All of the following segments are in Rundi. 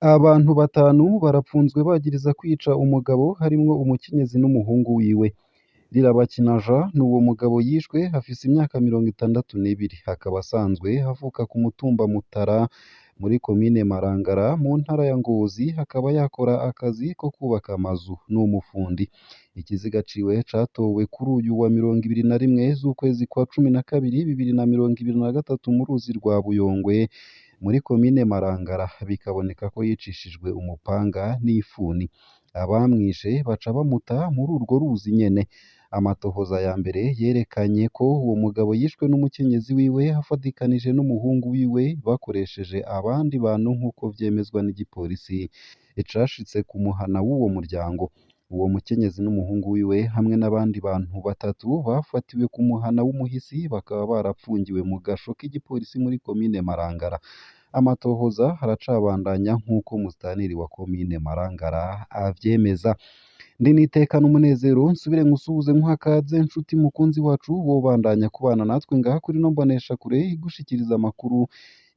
Abantu batanu barapfunzwe bagiriza kwica umugabo harimwo umukenyezi n'umuhungu wiwe. Rirabakina Jean n'uwo mugabo yishwe afise imyaka 62, akaba asanzwe avuka ku mutumba Mutara muri komine Marangara mu ntara ya Ngozi, akaba yakora akazi ko kubaka amazu, n'umufundi. Ikiziga ciwe catowe kuri uyu wa 21 z'ukwezi kwa 12 2023 mu ruzi rwa Buyongwe muri komine Marangara, bikaboneka ko yicishijwe umupanga n'ifuni. Abamwishe baca bamuta muri urwo ruzi nyene. Amatohoza ya mbere yerekanye ko uwo mugabo yishwe n'umukenyezi wiwe afadikanije n'umuhungu wiwe bakoresheje abandi bantu nk'uko vyemezwa n'igipolisi cashitse ku muhana w'uwo muryango. Uwo mukenyezi n'umuhungu wiwe hamwe n'abandi bantu batatu bafatiwe ku muhana w'umuhisi, bakaba barapfungiwe mu gasho k'igipolisi muri komine Marangara. Amatohoza aracabandanya nk'uko musitanteri wa komine Marangara avyemeza. Ndi n'iteka n'umunezero nsubire nkusuhuze nkuha kaze nshuti mukunzi wacu, wobandanya kubana natwe ngaha kuri ino mboneshakure igushikiriza amakuru,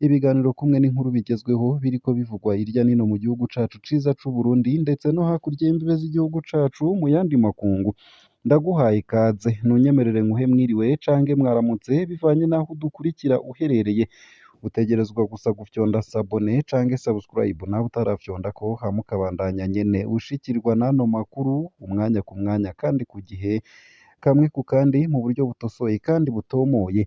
ibiganiro kumwe n'inkuru bigezweho biriko bivugwa hirya n'ino mu gihugu cacu ciza c'Uburundi, ndetse no hakurya y'imbibe z'igihugu cacu mu yandi makungu. Ndaguhaye ikaze, ntunyemerere nkuhe mwiriwe canke mwaramutse bivanye n'aho udukurikira uherereye. Utegerezwa gusa gufyonda sabone canke subscribe nawe utarafyondako, hama ukabandanya nyene ushikirwa n'ano makuru umwanya ku mwanya kandi ku gihe, kamwe ku kandi, mu buryo butosoye kandi butomoye.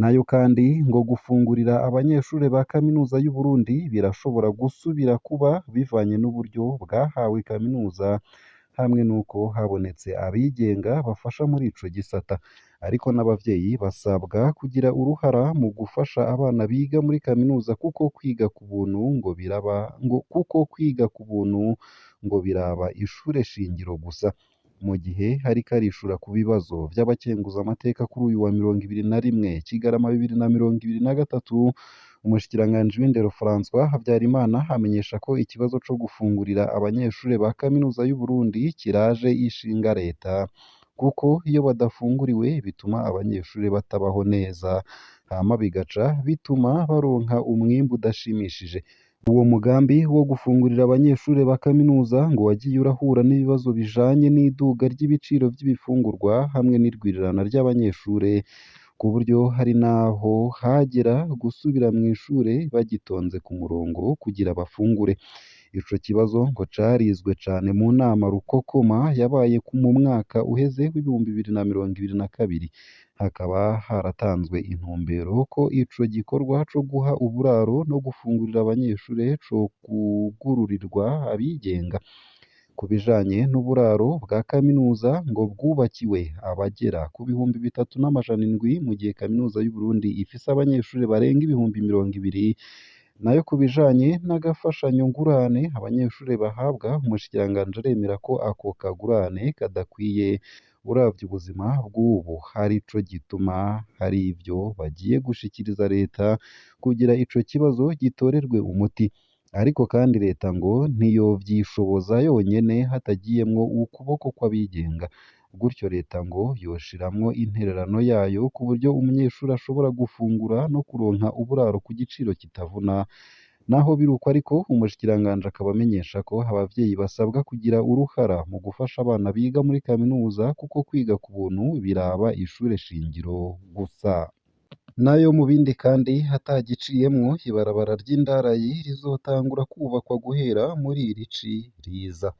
Nayo kandi ngo gufungurira abanyeshure ba kaminuza y'u Burundi birashobora gusubira kuba bivanye n'uburyo bwahawe kaminuza hamwe n'uko habonetse abigenga bafasha muri ico gisata. Ariko n'abavyeyi basabwa kugira uruhara mu gufasha abana biga muri kaminuza, kuko kwiga ku buntu ngo biraba ngo kuko kwiga ku buntu ngo biraba ishure shingiro gusa. Mu gihe hariko arishura ku bibazo vy'abakenguzamateka kuri uyu wa 21 Kigarama 2023, umushikiranganji w'indero François Habyarimana amenyesha ko ikibazo co gufungurira abanyeshure ba kaminuza y'u Burundi kiraje ishinga leta, kuko iyo badafunguriwe bituma abanyeshure batabaho neza, hama bigaca bituma baronka umwimbu udashimishije. Uwo mugambi wo gufungurira abanyeshure ba kaminuza ngo wagiye urahura n'ibibazo bijanye n'iduga ry'ibiciro vy'ibifungurwa hamwe n'irwirirana ry'abanyeshure, ku buryo hari n'aho hagera gusubira mw'ishure bagitonze ku murongo kugira bafungure. Ico kibazo ngo carizwe cane mu nama rukokoma yabaye mu mwaka uheze w'2022, hakaba haratanzwe intumbero ko ico gikorwa co guha uburaro no gufungurira abanyeshure cokwugururirwa abigenga. Ku bijanye n'uburaro bwa kaminuza ngo bwubakiwe abagera ku 3700, mu gihe kaminuza y'u Burundi ifise abanyeshure barenga 20,000. Nayo ku bijanye n'agafashanyo ngurane abanyeshure bahabwa, umushikiranganji aremera ko ako kagurane kadakwiye uravye ubuzima bw'ubu, arico gituma hari ivyo bagiye gushikiriza leta kugira ico kibazo gitorerwe umuti. Ariko kandi leta ngo ntiyovyishoboza yonyene hatagiyemwo ukuboko kw'abigenga. Gutyo leta ngo yoshiramwo intererano yayo ku buryo umunyeshure ashobora gufungura no kuronka uburaro ku giciro kitavuna. Naho biruko ariko, umushikiranganji akaba amenyesha ko abavyeyi basabwa kugira uruhara mu gufasha abana biga muri kaminuza, kuko kwiga ku buntu biraba ishure shingiro gusa. Nayo mu bindi kandi hatagiciyemwo, ibarabara ry'indarayi rizotangura kubakwa guhera muri iri ci riza.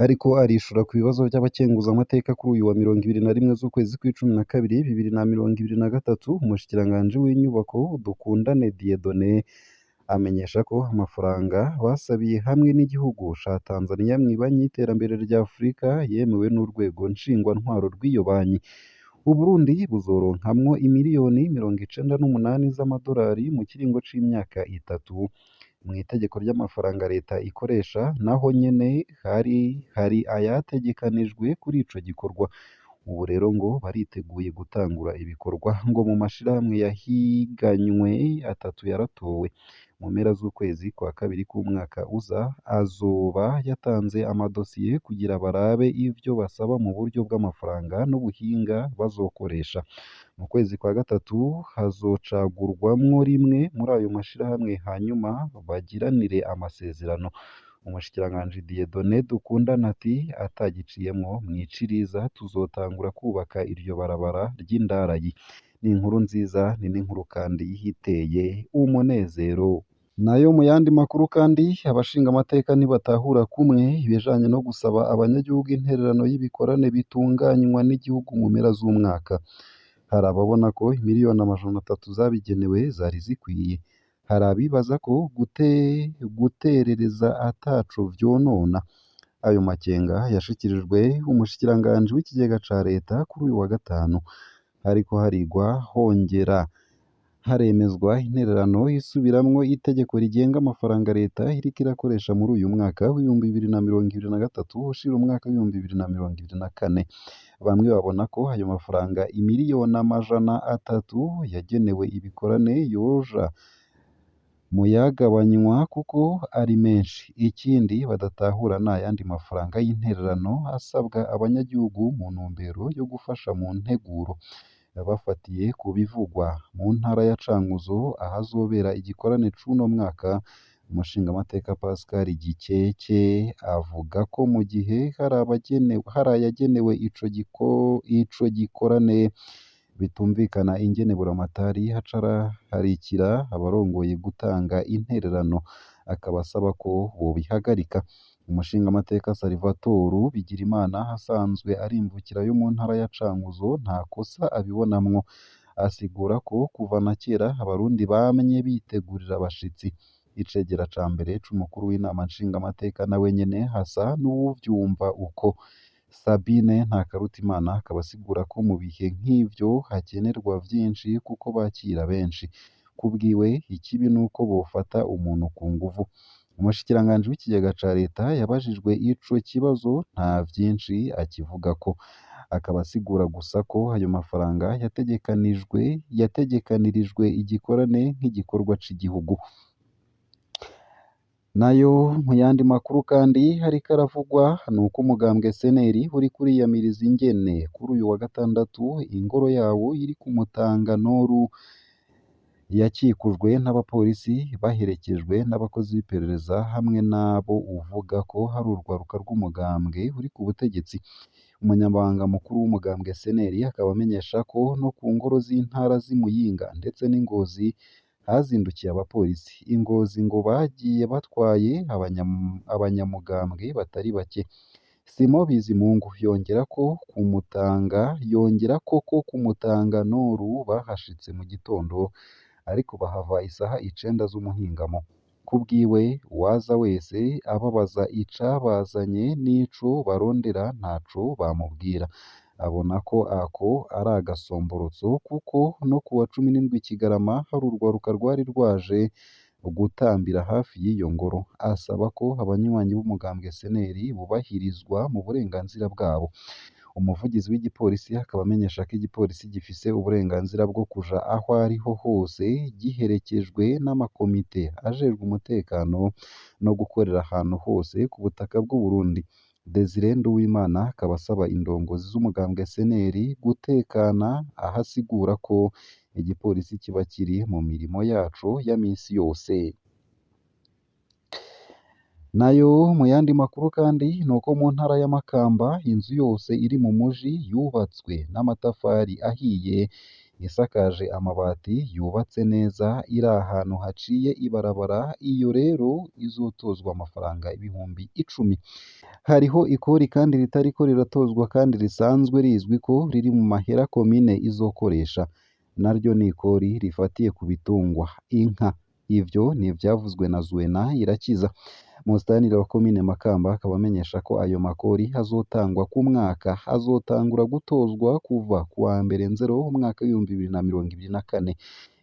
Ariko arishura ku bibazo vy'abakenguzamateka kuri uyu wa 21 z'ukwezi kw'icumi na kabiri 2023, umushikiranganji w'inyubako Dukundane Dieudonné amenyesha ko amafaranga basabiye hamwe n'igihugu ca Tanzania mw'ibanki y'iterambere rya Afurika yemewe n'urwego nshingwantwaro rw'iyo banki. Uburundi buzoronkamwo imiliyoni 98 z'amadolari mu kiringo c'imyaka itatu. Mw'itegeko ry'amafaranga leta ikoresha naho nyene hari ayategekanijwe kuri ico gikorwa. Ubu rero ngo bariteguye gutangura ibikorwa, ngo mu mashirahamwe yahiganywe atatu yaratowe. Mu mpera z'ukwezi kwa kabiri k'umwaka uza azoba yatanze amadosiye kugira barabe ivyo basaba mu buryo bw'amafaranga n'ubuhinga bazokoresha. Mu kwezi kwa gatatu hazocagurwamwo rimwe muri ayo mashirahamwe hanyuma bagiranire amasezerano. Umushikiranganji Dieudonné Dukundane ati atagiciyemwo mw'iciriza tuzotangura kubaka iryo barabara ry'indarayi. Ni inkuru nziza ni n'inkuru kandi iteye umunezero. Nayo mu yandi makuru kandi abashingamateka ntibatahura kumwe ibijanye no gusaba abanyagihugu intererano y'ibikorane bitunganywa n'igihugu mu mpera z'umwaka. Hari ababona ko 300 000 000 zabigenewe zari zikwiye. Hari abibaza ko guterereza ataco vyonona. Ayo makenga yashikirijwe umushikiranganji w'ikigega ca leta kuri uyu wa gatanu. Hariko harigwa hongera haremezwa intererano isubiramwo itegeko rigenga amafaranga leta iriko irakoresha muri uyu mwaka w'2023 ushira umwaka w'2024. Bamwe babona ko ayo mafaranga 300 000 000 yagenewe ibikorane yoja muyagabanywa kuko ari menshi. Ikindi badatahura n'ayandi mafaranga y'intererano asabwa abanyagihugu mu ntumbero yo gufasha mu nteguro. Bafatiye ku bivugwa mu ntara ya Cankuzo ahazobera igikorane c'uno mwaka, umushingamateka Pascal Gikeke avuga ko mu gihe hari ayagenewe ico gikorane bitumvikana ingene Buramatari aca araharikira abarongoye gutanga intererano, akaba asaba ko bobihagarika. Umushingamateka Salvatore Bigirimana asanzwe ari imvukira yo mu ntara ya Cankuzo nta kosa abibonamwo. Asigura ko kuva na kera abarundi bamye bitegurira abashitsi. Icegera ca mbere c'umukuru w'inama nshingamateka nawe nyene asa n'uwuvyumva uko. Sabine Ntakarutimana akaba asigura ko mu bihe nk'ivyo hakenerwa vyinshi kuko bakira benshi. Kubwiwe ikibi nuko bofata umuntu ku nguvu. Umushikiranganji w'ikigega ca leta yabajijwe ico kibazo nta vyinshi akivugako. Akaba asigura gusa ko ayo mafaranga yategekanirijwe igikorane nk'igikorwa c'igihugu. Nayo mu yandi makuru kandi hariko aravugwa nuko umugambwe SNL uriko uriyamiriza ingene kuri uyu wa gatandatu ingoro yawo iri ku Mutanga Noru yakikujwe n'abapolisi baherekejwe n'abakozi b'iperereza hamwe n'abo uvuga ko hari urwaruka rw'umugambwe uri ku butegetsi. Umunyamabanga mukuru w'umugambwe SNL akaba amenyesha ko no ku ngoro z'intara z'i Muyinga ndetse n'i Ngozi hazindukiye abapolisi. I Ngozi ngo bagiye batwaye abanyamugambwe batari bake. Simon Bizimungu yongera ko ku Mutanga Noru bahashitse mu gitondo ariko bahava isaha 9 z'umuhingamo. Kubwiwe uwaza wese ababaza icabazanye n'ico barondera ntaco bamubwira. Abona ko ako ari agasomborotso kuko no kuwa 17 Kigarama hari urwaruka rwari rwaje gutambira hafi y'iyo ngoro. Asaba ko abanywanyi b'umugambwe SNL bubahirizwa mu burenganzira bwabo. Umuvugizi w'igipolisi akaba amenyesha ko igipolisi gifise uburenganzira bwo kuja aho ariho hose giherekejwe n'amakomite ajejwe umutekano no gukorera ahantu hose ku butaka bw'u Burundi. Desire Nduwimana akaba asaba indongozi z'umugambwe SNL gutekana aho asigura ko igipolisi kiba kiri mu mirimo yaco ya misi yose. Nayo mu yandi makuru kandi nuko mu ntara ya Makamba inzu yose iri mu muji yubatswe n'amatafari ahiye isakaje amabati yubatse neza iri ahantu haciye ibarabara, iyo rero izotozwa amafaranga 10,000. Hariho ikori kandi ritariko riratozwa kandi risanzwe rizwi ko riri mu mahera komine izokoresha. Naryo ni ikori rifatiye ku bitungwa inka. Ivyo ni ivyavuzwe na Zuena Irakiza. Musitanteri wa komine Makamba akaba amenyesha ko ayo makori azotangwa ku mwaka, azotangura gutozwa kuva ku wa mbere Nzero umwaka w'2024.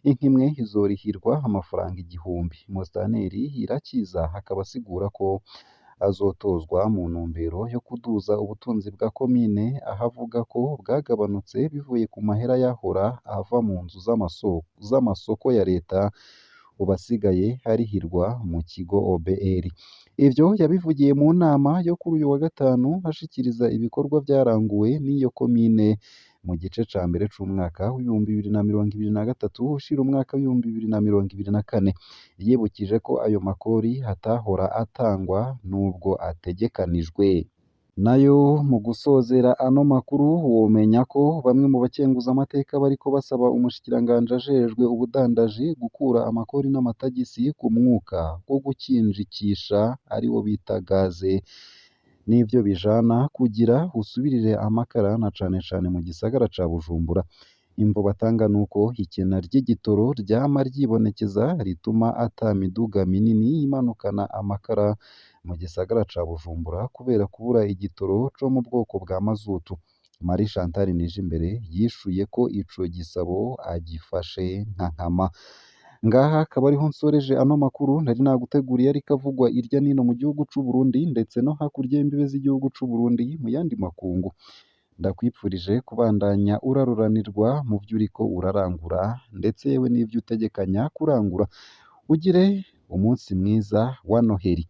Inka imwe izorihirwa amafaranga 1,000. Musitanteri Irakiza akaba asigura ko azotozwa mu ntumbero yo kuduza ubutunzi bwa komine, aho avuga ko bwagabanutse bivuye ku mahera yahora ava mu nzu z'amasoko ya leta, Ubu asigaye arihirwa mu kigo OBR. Ivyo yabivugiye mu nama yo kuri uyu wa gatanu ashikiriza ibikorwa vyaranguwe n'iyo komine mu gice ca mbere c'umwaka w'2023 ushira umwaka w'2024. Yibukije ko ayo makori atahora atangwa n'ubwo ategekanijwe. Nayo mu gusozera ano makuru, womenya ko bamwe mu bakenguzamateka bariko basaba umushikiranganji ajejwe ubudandaji gukura amakori n'amatagisi ku mwuka wo gukinjikisha ariwo bita gaze n'ivyo bijana kugira usubirire amakara na cane cane mu gisagara ca Bujumbura. Imvo batanga nuko ikena ry'igitoro ryama ryibonekeza rituma ata miduga minini imanukana amakara mu gisagara ca Bujumbura kubera kubura igitoro co mu bwoko bwa mazutu. Marie Chantal Nijimbere yishuye ko ico gisabo agifashe nka nkama. Ngaha akaba ariho nsoreje ano makuru nari naguteguriye ariko avugwa irya nino mu gihugu c'u Burundi ndetse no hakurya y'imbibe z'igihugu c'u Burundi mu yandi makungu. Ndakwipfurije kubandanya uraruranirwa mu vyo uriko urarangura ndetse yewe n'ivyo utegekanya kurangura. Ugire umunsi mwiza wa Noheli.